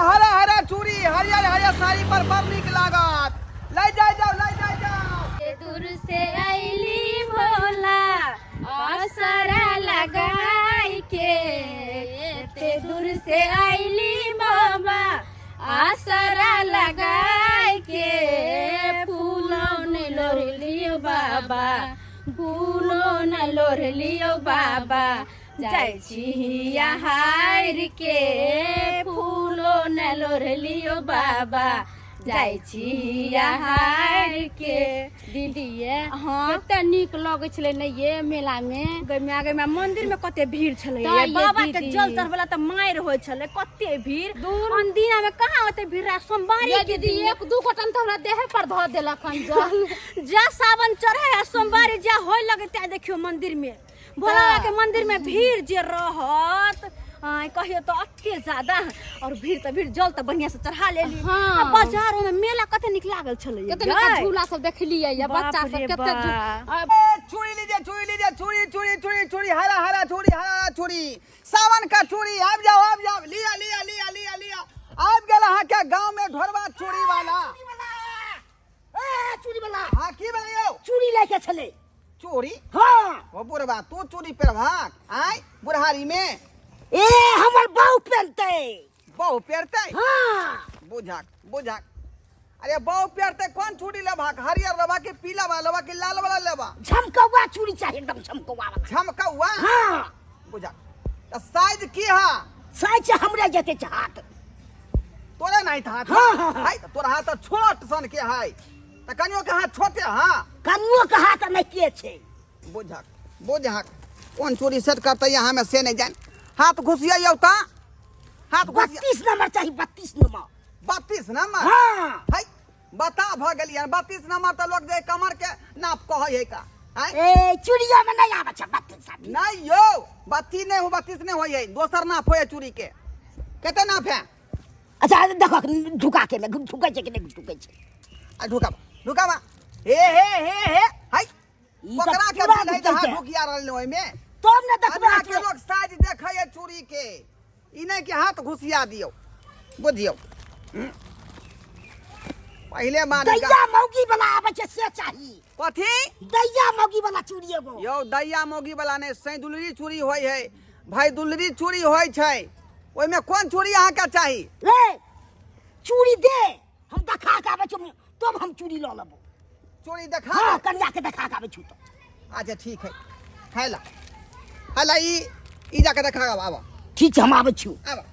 हरा हरा चूड़ी हरियर हरियर साड़ी पर बड़ नीक लागत। लै जाय जाओ, लै जाय जाओ। दूर से अइली भोला असरा लगाई के, एते दूर से अइली बाबा असरा लगाई के, फूलो ने लोढ़लियो बाबा, फूलो ने लोढ़लियो बाबा, जाइ छी हिया हारि के, फूलो ने लोढ़लियो बाबा, जाइ छी हिया हारि के। दीदी ये, हाँ। कते नीक लगै छलै ने ये मेला में। गै माय, गै माय, मंदिर में कते भीड़ छलै तऽ ये। ये बाबा के दीदी। जल चढ़बला तऽ मारि होइ छलै, कते भीड़। दूर। अनदिना में कहाँ ओते भीड़ रहे, सोमवारी ये के दीदी, दिन। एक दू गोटन तऽ हमरा देहे पर धऽ देलक हन जल। जा सावन चढ़े आ सोमवारी जा होय लगे त्या देखियो मंदिर में, भोला बाबा के मंदिर में भीड़ जे रहत आय कहियो तो अते ज्यादा। और भीड़ तऽ भीड़, जल तऽ बढ़िया से चढ़ा लेली। हाँ। आ बाजारो में मेला कते नीक लागल छलै कते नीक झूला सब देखलियै या बाप बच्चा सब रे कते बाप। ए, चूड़ी लीजिए, चूड़ी लीजिए, चूड़ी चूड़ी चूड़ी चूड़ी, हरा हरा चूड़ी, हरा हरा चूड़ी, सावन का चूड़ी। आबि जाओ, आबि जाओ, लिया लिया लिया लिया लिया। आबि गेल अहाँके गाँव में ढोरबा चूड़ी वाला। ए, चूड़ी वाला। हाँ, की भेलै यौ? चूड़ी लए के छलै। चूड़ी? हाँ। ओ बुढ़बा, तू चूड़ी पेरभाक आय बुढ़ारी में? ए, हमर बहू पेनतै। बहू पेरतै? हाँ। बुझाक बुझाक, अरे बहू पेरतै, कोन चूड़ी लेबाक? हरियर लेबा कि पीला वाला लेबा कि लाल वाला लेबा? झमकौआ चूड़ी चाही, एकदम झमकौआ वाला। झमकौआ? हाँ। बुझाक, तऽ साइज की हा? साइज हमरे जते छै हाथ। तोरे नहीं था हाथ? हाँ, हाँ, हाँ। है तऽ तोरा हाथ तऽ छोट सन के है, तऽ कनियो के हाथ छोटे। हाँ, कनियो के हाथ नहीं के छै। बुझक बुझक, कोन चूड़ी सेट करतै यहाँ में से नहीं जान। हाथ घुसिया तऽ हाथ घुसिया। 32 नंबर चाही, 32 नंबर। 32 नंबर? हाँ। है बता भऽ गेलियै। 32 नंबर तऽ लोक जे कमर के नाप कहै है का आँय? ए, चूड़िया में नहीं आबै छै 32 आदमी। नहीं यौ, 32 नहीं हो, 32 नहीं होइ है, दोसर नाप होइ है चूड़ी के। कते नाप है? अच्छा देखो, ढुका के ने ढुकै छै कि नहीं ढुकै छै। आ ढुकाबा ढुकाबा, हे हे हे हे है। ई तऽ ओकरा के पूरा मिलै ढुकै तऽ छै। ढुकिया रहल ओहिमे। तब ने देखबै। अन्ना के लोक साइज देखै है चूड़ी के, ई नहि कि हाथ घुसिया दियौ। बुझियौ, पहिले मानी दैया मौगी वाला आबै छै से चाही। कथी? दैया मौगी वाला चूड़ी एगो। यौ, दैया मौगी वाला नहि, सैदुलरी चूड़ी होइ है भाई, दुलरी चूड़ी होइ छै। ओहिमे कोन चूड़ी अहाँके चाही? रे चूड़ी दे, हम देखा के आबै छी, तब हम चूड़ी लऽ लेबो। चूड़ी देखा? हाँ, कनिया के देखा के आबै छी तऽ। अच्छा ठीक है, है ला है ला, ई ई जाके देखा आब। ठीक छै, हम आबै छी। आब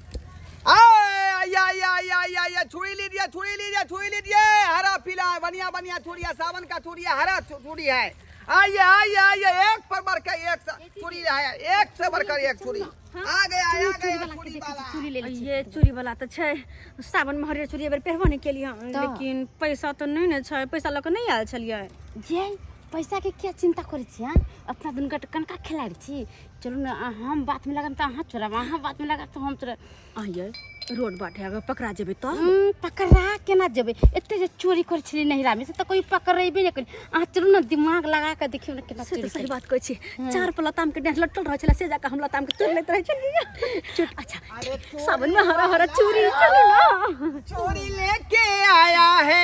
आय या या या या या, चूड़ी लीजिए, चूड़ी लीजिए, चूड़ी लीजिए, हरा पीला है, बढ़िया बढ़िया चूड़ी है, सावन का चूड़ी है, हरा चूड़ी है। आइए आइए आइए, एक पर बढ़कर एक चूड़ी है, एक से बढ़कर एक चूड़ी आ गया, आ गया चूड़ी वाला। चूड़ी ले लै छी। ये चूड़ी वाला तऽ छै, सावन में हरियर चूड़ी एहि बेर पहिरबो नहि केलियै हन, तऽ? लेकिन पैसा तऽ नहि ने छै, पैसा लऽ कऽ नहि आयल छलियै। ये पैसा के क्या चिंता करै छी? हाँ, अपना दुनू के कनका खिलाड़ी छी। चलू ने, हम बात में लगाम तऽ अहाँ चोराब, अहाँ बात में लगाब तऽ हम चोराब। आइए रोड बाटे अगर पकड़ा जेबै तऽ? पकड़ा केना जेबै? एते जे चोरी करै छलियै नैहरा में से तऽ कोई पकड़ेबे नहि करी। अहाँ चलू ने, दिमाग लगा कऽ देखियौ ने केना से चोरी तऽ सही करै। बात कहै छी। चार पर लताम के डाँठ लटकल रहै छलै, से जाकऽ हम लताम के तोड़ि लैत रहै छलियै। अच्छा, सावन में हरा हरा चूड़ी, चलू ना। चूड़ी लेके आया है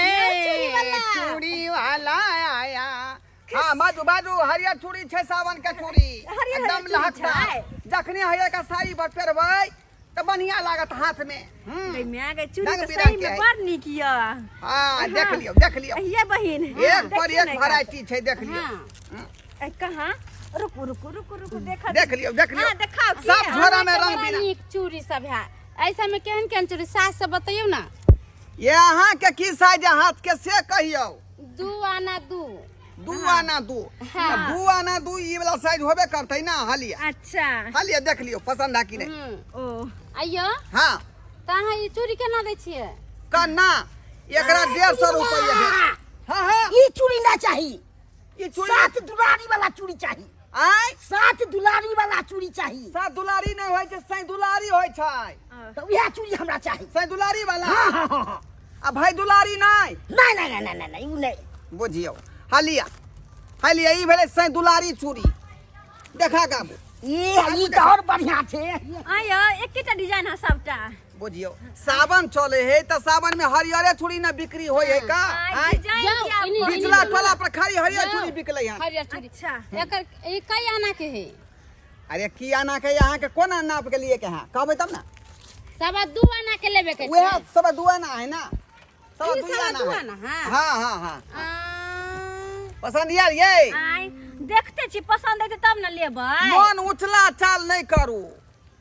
चूड़ी वाला आया। हाँ, बाजू बाजू, हरियर चूड़ी छै, सावन के चूड़ी। हरियर एकदम चूड़ी लहकदार छै। जखने हरियर का साड़ी पर पेरबै तऽ बढ़िया लागत हाथ में। गै माय गै, चूड़ी रंग तऽ बिरंग सही के में है। बड़ नीक यऽ। हाँ, देख लियौ देख लियौ। ये बहिन, एक पर देखियौ एक ने। वैरायटी छै, देख लियौ। हाँ। ए, कहाँ? रुकू रुकू रुकू रुकू, देखा। देख लियौ देख लियौ। हाँ, देखाउ की सब है? झोरा में अहाँके रंग बड़ा बिरंग नीक चूड़ी सब है। ऐसा में केहन केहन चूड़ी सास सब बतैयौ ना। ये अहाँ के की साइज है हाथ के से कहियौ। 2 आना 2। 2 आना 2? हाँ। 2 आना 2 ई वाला साइज होबे करतै ना। हालिया। अच्छा। हालिया, देख लियौ पसंद है कि नहीं। ओ आइयो। हाँ। तऽ अहाँ ई चूड़ी केना दै छियै? कन्ना एकरा 150 रुपया भेल। हाँ हाँ। ई चूड़ी ना चाही। ई चूड़ी? सात दुलारी वाला चूड़ी चाही। आय? सात दुलारी वाला चूड़ी चाही। सात दुलारी नहि होइ छै, सैं दुलारी होइ छै। तऽ उएह चूड़ी हमरा चाही। सैं दुलारी वाला? हाँ हाँ हाँ हाँ। आ भाई दुलारी नहि? नहीं नहीं नहीं नहीं नहीं, उ नहीं। बुझियौ, हालिया हालिया, ई भेलै सैं दुलारी चूड़ी। देखा गाबू। ई तऽ और बढ़िया छै। आइयो, एकेटा डिजाइन है सबटा। बुझियो सावन चले है त सावन में हरियरे चूड़ी न बिक्री होय है का आय, आय? डिजाइन जाओ, के इन्हीं- आब पिछला टोला पर खाली हरियर जाओ। चूड़ी बिकलै हन हरियर चूड़ी अच्छा एकर ई कई आना के है अरे की आना के यहाँ के कोना नाप के लिए के हाँ कहबै तब ना 2.25 आना के लेबे के वह छै 2.25 आना है ना सवा ई दू सवा आना दू है। आना, हाँ। हाँ हाँ हाँ आ, पसंद यार ये आय देखते छी पसंद हेतै तब ने लेबै मन उचला चाल नहीं करू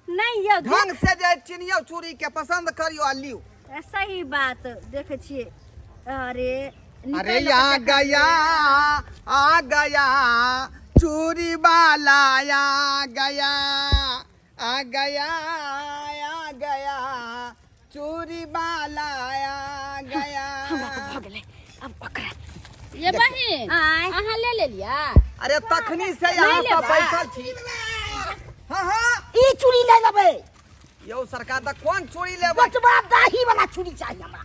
नहीं यौ ढंग से जे चिनियो चूड़ी के पसंद करियो आ लियो सही बात देखै छियै अरे अरे निकालि आ कऽ देखा गया आ गया चूड़ी वाला आ गया आ गया आ गया चूड़ी वाला आ गया हमरा तऽ भऽ गेलै अब ओकरा ये बहिन आँय। अहाँ ले लेलिया अरे तखनी से यहाँ नहीं सब लेबा। बैसल छी हाँ हाँ ई चूड़ी नहीं लेबै यौ सरकार तऽ कोन चूड़ी लेबै बचबा दाही वाला चूड़ी चाही हमरा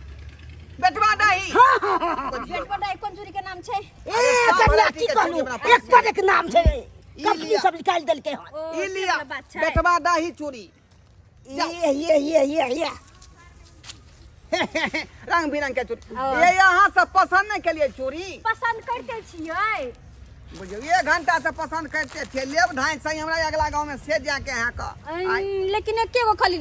बेटवा नहीं हाँ हाँ हाँ हाँ। बेटवा दाई कोन चूड़ी के नाम छै ए सब कन्या variety की के कहलू चूड़ी हमरा पास एक पर एक नाम छै ई कंपनी लिअ। सब निकालि देलकै हन ओ ई से लिया वाला बात छै बेटवा दाही चूड़ी ये ये ये ये ये रंग बिरंग के चूड़ी ओ। ये यहाँ सब पसंद नहीं के लिए चूड़ी पसंद करते छियै बुझियौ एक घंटा से पसंद करते थे लेब धान सही हमरा अगला गांव में से जाके यहाँ का अं, लेकिन एके गो खाली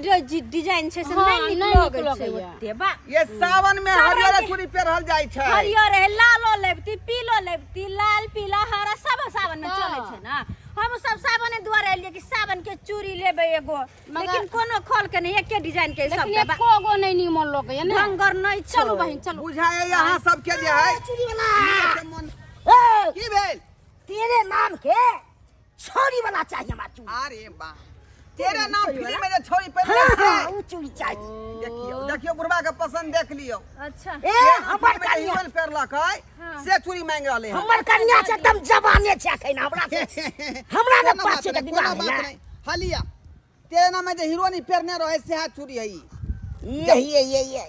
डिजाइन छै से हाँ, नहि नीक नहि नीक लगै छै लगैया। ओते बा ये सावन में सब रंग हरियर के- चूड़ी पेरहल जाइ छै हरियर है लालो लेबती पीलो लेबती लाल पीला हरा सब सावन में हाँ। चलै छै ना हम सब सावने दुआरे एलियै कि सावन के चूड़ी लेबै एगो मगर- लेकिन कोनो खोल के नहीं एके डिजाइन के सब लेकिन एको गो नहीं नीमन लगैया ने ढंगर नहीं छै चलू बहिन चलू बुझाए यहाँ सबके जे है चूड़ी वाला के मन ए की भेल तेरे नाम के छौरी वाला चाहिए हमरा चूड़ी अरे बा तेरे नाम फ्री में जे छोरी पहले हाँ से हाँ उ चूड़ी चाहिए देखियो देखियो बुढ़वा के पसंद देख लियो अच्छा ए हमर कन्या हीरोइन पेरलक है से चूड़ी मांग रहले हन हमर कन्या छै एकदम जवाने छै अखन हमरा से हमरा ने कोनो पास बात छै तऽ नहीं, विवाह कोनो बात भेलै नहीं हलिया तेरे नाम में जे हीरोइन पेरने रहे से हाथ चूड़ी है ई। ये ये ये ये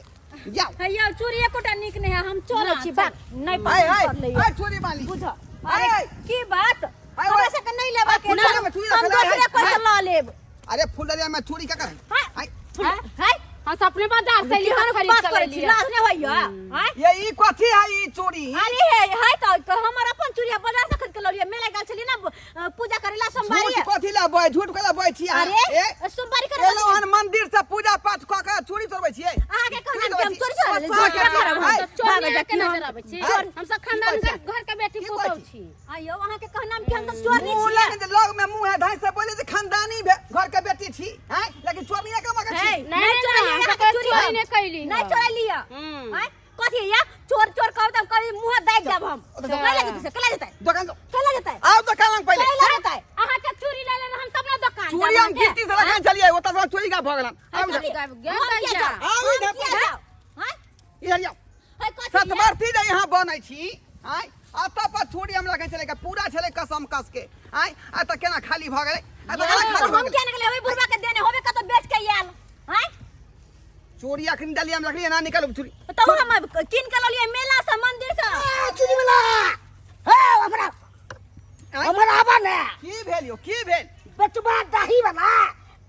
जाओ हैया चूड़ी एकोटा नीक नहीं है हम चलै छी बात नहीं हाय पसंद हाय कर लैया हाय चूड़ी वाली बुझ हाय अरे की बात हाय, हमरा हाय। सबके नहीं लेबा के फुलडलिया छै। में चूड़ी हम रखल है, दोसरे हाय, पैसा हाय। लऽ लेब अरे फुलडलिया में चूड़ी क्या कर हाय। हाय हाय हाय हम सब अपने बाजार से लिए केहन खरीद बात के करै छी लेलियै। लाज नहि होइया हाय ये ई कथी है ई चूड़ी अरे हे हाय तऽ हमर अपन चूड़ी है, बाजार से खरीद के लौलियै मेला गेल छलियै ना पूजा करै ला सोमवारी झूठ कथी ला बोय झूठ कला बोय छी अहाँ? अरे ए सोमवारी करे एलो हन मंदिर से पूजा पाठ क के चूड़ी तोड़बै छियै अहाँ के कहना कि हम चोरी चोरी चोरी चोरी करब हाय। हम चोरी भागल के जा नजर आबै छी हाय। हम सब खानदान की कहै घर घर के बेटी की पुतहु कहै छी? छी आइयो अहाँ के कहना कि हम सब चोरनी मुंह छियै लग लग में मुंह है ढाई से बोले जे खानदानी घर के बेटी छी हैं लेकिन चोरनिया के मगर छी हे, नहीं, नहीं चोरलियै, नहीं, अहाँ के हम चोरी चोरी नहि कैली नहीं हँ। चोरलियै हम्म। आँय कथी या चोर चोर कहब त कभी मुंह दाबि देब हम कैला जेतै से कैला जेतै दुकान से- कैला जेतै आओ दुकान लग पहिले कैला जेतै अहाँ के चूड़ी ले लेना हम तब ना दुकान चूड़ी हम गिनती से रखने चलिए ओतऽ से चोरी का भऽ गेलन आओ इधर गायब गेल हम किया दैया। जाउ? आओ हम इधर किया जाउ? आँय? इधर जाओ है कथी या? सतबरती जे यहाँ बनै छी आँय अतऽ पर चूड़ी हम रखने छलै पूरा छलै कसम कस के आँय आ तऽ केना खाली भऽ गेलै आ तऽ केना तऽ खाली भऽ हम गेलै किया ने गेलियै ओहि बुढ़बा के देने होबे कतौ बेच के आयल आँय चूड़ी अखन डलिया में रखलियै ना निकालू चूड़ी तऽ हम कीन के ललियै मेला से मंदिर से ए, चूड़ी वाला हे हमरा आँय? हमरा आबा ने की भेल यौ की भेल बेटवा दही वाला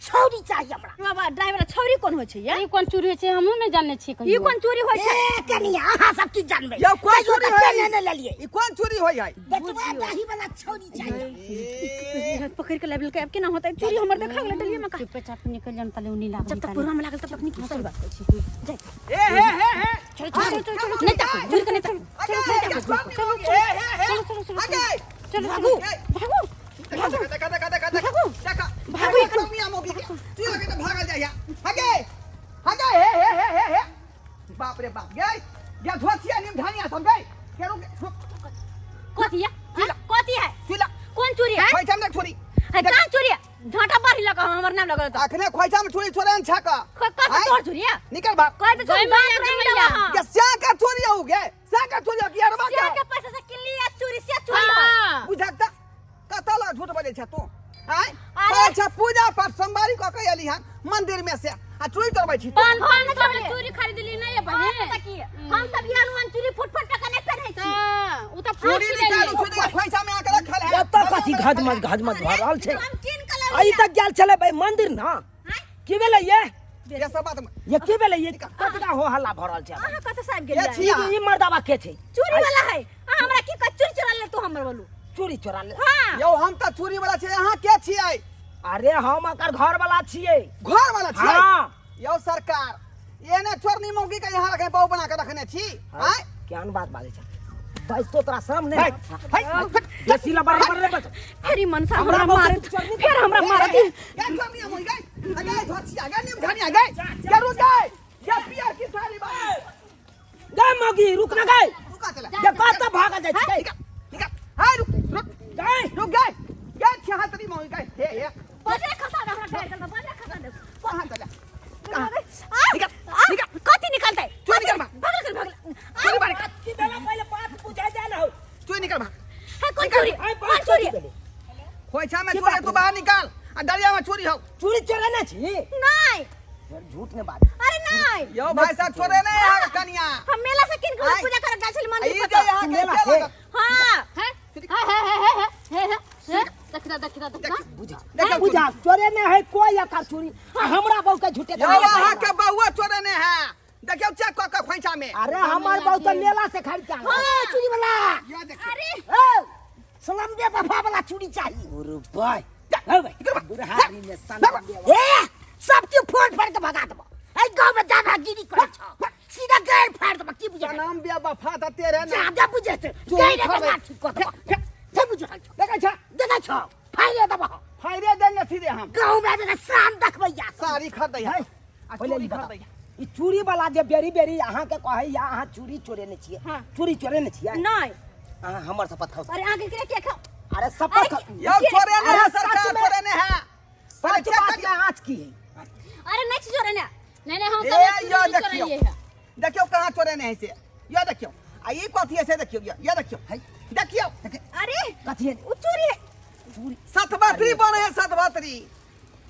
छौरी चाहिए हमरा बाबा ड्राइवर छौरी कोन होइ छै या ई कोन चूड़ी होइ छै हमहूँ नहि जानै छियै ई कहियो कोन चूड़ी होइ छै ए कनिया अहाँ सब की जानबै यौ कोन कहियो चूड़ी तऽ होइ पेने नहि लेलियै ई कोन चूड़ी होइ है बेटवा दही वाला छौरी चाहिए ए, पकड़ के लाबि लेलकै आब केना होतै चूड़ी हमर देखा गेलै डलिया में का चुपे चाप निकल जाम तले उनी लागल जब तक पुरवा में लागल तब तक निकल सही बात कहै छी जाय ए हे हे हे चलो चलो चलो चलो नहीं तक घुर के नहीं तक आगे, आगे, चलो चलो चलो चलो आगे चलो भागू भागू देखा देखा देखा देखा देखा भागू। देखा भागू भागू मियां मोगी के तू लगे तो भागल जाइया आगे आगे हे हे हे हे हे बाप रे बाप गए गया धोतिया निम धानिया सब गए के रुक कथी है कथी है चुला कोन चूड़ी है खोइचा में छोरी है कहाँ चूड़ी है झांटा बारी लगा हमर नाम लगल तो अखने खोइचा में छोरी छोरे छा का कथी तोर चूड़ी है निकल भाग कह दे गई चूड़ी मैया, गई मैया। के स्या का छोरी हो गए स्या का छोरी हो कि अरबा से के के पैसा से किन लिया चूड़ी से चूड़ी है हाँ बुझक त कतऽ लग झूठ बजै छ तू आँय अरे। कहै छ पूजा पाठ सोमवारी कऽ के एली हन मंदिर में से आ चूड़ी तोड़बै छी तू। पाँच पाँच सौ में चूड़ी खरीदली नहीं है बहन की हम सब यहाँ नुअन चूड़ी फुट फुट टका नहीं पहनै छी हाँ, उ तो चूड़ी फांसी निकालू लेली चूड़ी के खोइचा में आके रखल है एतऽ कथी घजमज घजमज भऽ रहल छै हम किन के आ ई तऽ गेल छलै भाई मंदिर ना की भेलै ये ये सब बात ये की भेलै? ये कतका हो हल्ला भऽ रहल छै? अहाँ कतऽ से आबि के गेलियै? छी ई अहाँ? ई मर्दाबा के छै? चूड़ी वाला है। अहाँ हमरा की कह चूड़ी चोरा ले तू हमर बोलू। चूड़ी चोरा ले? हाँ। यौ, हम तऽ चूड़ी वाला छियै, अहाँ के छियै? अरे, हम एकर घर वाला छियै। घर वाला छियै? हाँ। यौ सरकार, एने चोरनी मौगी के यहाँ रखने, बहु बना के रखने छी आय? केहन बात बाजै छै? बजतो तोरा शरम नहि? है, है, बेसी ला बराबर नहि बज। फेर ई मनसा हमरा हमरा बहुत मारत, चोरनी। फेर हमरा मारत। गए चोरनी मौगी गए, गए धोचिया गए, नीम धनिया गए, गए रुक गए, ये पियर की सारी बात। गे मौगी, रुक ना गए। रुका चला। जे कत भागल जाइ छै? निकल निकल, हाय, रुक रुक गए। रुक गए, गए छिहत्तरी मौगी गए, हे हे। बजरा खसा दे हमरा गाड़ी चलता, बजरा खसा दे। कहाँ चला? आ, आ, कथी निकलतै? चोरी निकल बा। भगल कर, भगल। चोरी बारे। की भेला? पहिले बात बुझाइ जा ना हौ। चोरी निकल बा। है कौन चोरी? आइ कौन बात चोरी? की भेलै? खोइछा में की चोरी बात? तू बाहर निकाल आ डरिया में चोरी हो। चूड़ी चोरेने छी? नहीं। फेर झूठ ने बाज। अरे नहीं। यो भाई साहब, छोड़े नहीं यहाँ के कनिया। हम मेला से किन के आइ। पूजा करत जाइ छली मंदिर ई पर जे तऽ। यहाँ के मेला के से? लागत? हाँ। हे हे हे हे हे हे हे, देखना देखना देखना। बुझा। देखियौ। बुझा, चोरेने है कोई एकर चूड़ी आ हमरा बहू के झूठे। यो अहाँ के बहुआ चोरे ने है, देखियौ चेक कऽ के खोइछा में। अरे, हमर बहू तऽ मेला से खरीद के आनल। हाँ, चूड़ी वाला। यो देखियौ। अरे। ए, सलमबे बफा वाला चूड़ी चाहिए। अरे भाई, हे भाई, बुढ़ारी में सलमबे। ए, सब के फोड़ फाड़ के भगा देबो। एहि गाँव में दादागिरी करै छौ, सीधा गैर फाड़ देबो। की बुझै? नाम बिया बफा त तेरे ने ज्यादा बुझै छै। चोरी गैर खबै। बना ठीक कऽ देबो। से बुझै छौ? देखै छ? देखै छौ, फाड़िए देबो। फायरे देंगे सीधे हम। गाँव में आबि कऽ शान देखबैया। साड़ी खरीदै है आ पहिले चूड़ी ई बताउ, खरीदै है। ई चूड़ी वाला जे बेरी बेरी अहाँके कहैया, अहाँ चूड़ी चोरेने छियै? हाँ। चूड़ी चोरेने छियै? नहीं। अहाँ हमर शपथ खाउ। अरे, आगे के के खाओ? अरे, शपथ खाउ। यो छोड़े ने है। अरे, सरकार, सच में- छोड़े ने है। सच चेक बात करियौ। में आँच की है? अरे, नहीं चोरे ने। नहीं नहीं, हम ए, सब यो चोरी देखियौ। चोरैये है। देखियौ कहाँ चोरे ने है से, यो देखियौ। आ ई कथी है से देखियौ, यो यो देखियौ। है। देखियौ। अरे, कथी है? उ चोरी है। चूड़ी। सतबत्री बने है, सतबत्री।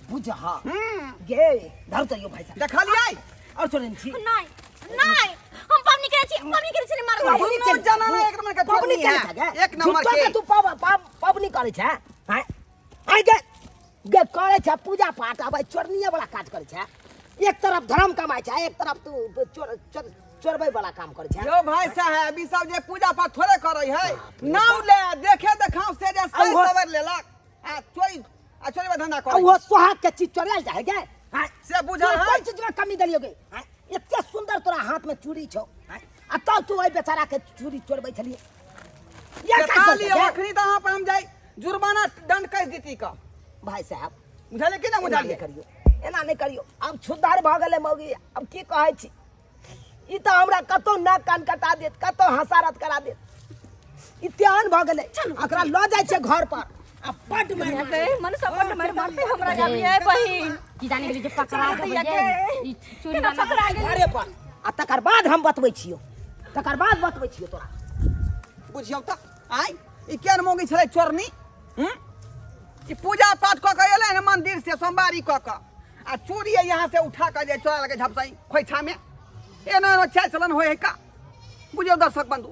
बुझ। हाँ। गे धर तो यो भाई साहब। देखलियै? और चोरेने छी? नहीं नहीं, हम पबनी करे छी, पबनी करे छी मार। पबनी दुनू केने- जना एक नंबर के पबनी चोरनी केने है। छै गे? एक नंबर झूठो के। तू पबनी करै छै? हैं? आइ गे गे करै छै पूजा पाठ, आब चोरनिये वाला काज करै छै। एक तरफ धर्म कमाइ छै, एक तरफ तू चोर चोर चोरबै वाला काम करै छै। यो भाई साहब, ई सब जे पूजा पाठ थोड़े करै है, नाम ले देखे देखाव से जे सही सवर लेलक आ चोरी, आ चोरी धंधा आ करै। वो सोहाग के चीज चोरायल जाइ गे? हैं? से बुझल तोरा है? कोन चीज में कमी देलियो गे? हैं? एते सुंदर तोरा हाथ में चूड़ी छौ, हैं? आ तब तू ओहि बेचारा के चूड़ी चोरबै छलियै? ये काज केता करै लियो? छै गे? अखनी तऽ अहाँ पर हम जाइ जुर्माना दंड कस देती का। भाई साहब, बुझलियै कि ना? एना बुझलियै? नहि करियौ, एना नहि करियौ। आब छुद्धार भऽ गेलै मौगी, आब की कहै छी? ई तऽ हमरा कतौ नाक कान कटा देत, कतौ हसारत करा देत। ई तेहन भऽ गेलै, एकरा लऽ जाइ छै घर पर आ बड्ड मारि मारबै। मनसा बड मार मारते हमरा जाबिए बहिन। की जाने गेली जे पकड़ा चल देबै। दैया। ई चोरी वाला पकड़ा गेल। घरे पर आ तकर बाद हम बतबै छियौ, तकर बाद बतबै छियौ तोरा। बुझियौ तऽ आइ ई केहन मौगी छलै चोरनी। हम्म? ई पूजा पाठ कऽ के एलै हन मंदिर से सोमवारी कऽ के आ चूड़ी यहाँ से उठा कऽ जे चोरा लगे झपसाई खोइछा में। एना एना चाल चलन होइ है का? बुझियौ दर्शक बंधु,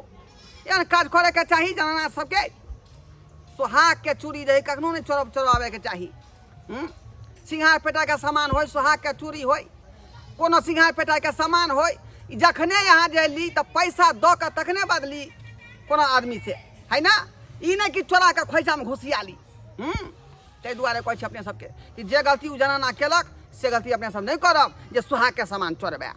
एहन काज करे के चाही जनाना सबके? सोहाग के चूड़ी रहे, कखनो नहि चोरब, चोराबे के चाही। हम्म? सिंघार पेटा के सामान होय, सोहाग के चूड़ी होय, कोनो सिंघार पेटा के सामान होय, ई जखने यहाँ जे ली तऽ पैसा दऽ कऽ तखने बदली कोनो आदमी से, है ना? ई नहि कि चोरा कऽ खोइछामे घुसिया ली। ताहि दुआरे कहै छी अपने सबके कि जे गलती ओ जनाना केलक से गलती अपने सब नहि करब जे सोहाग के सामान चोरबै।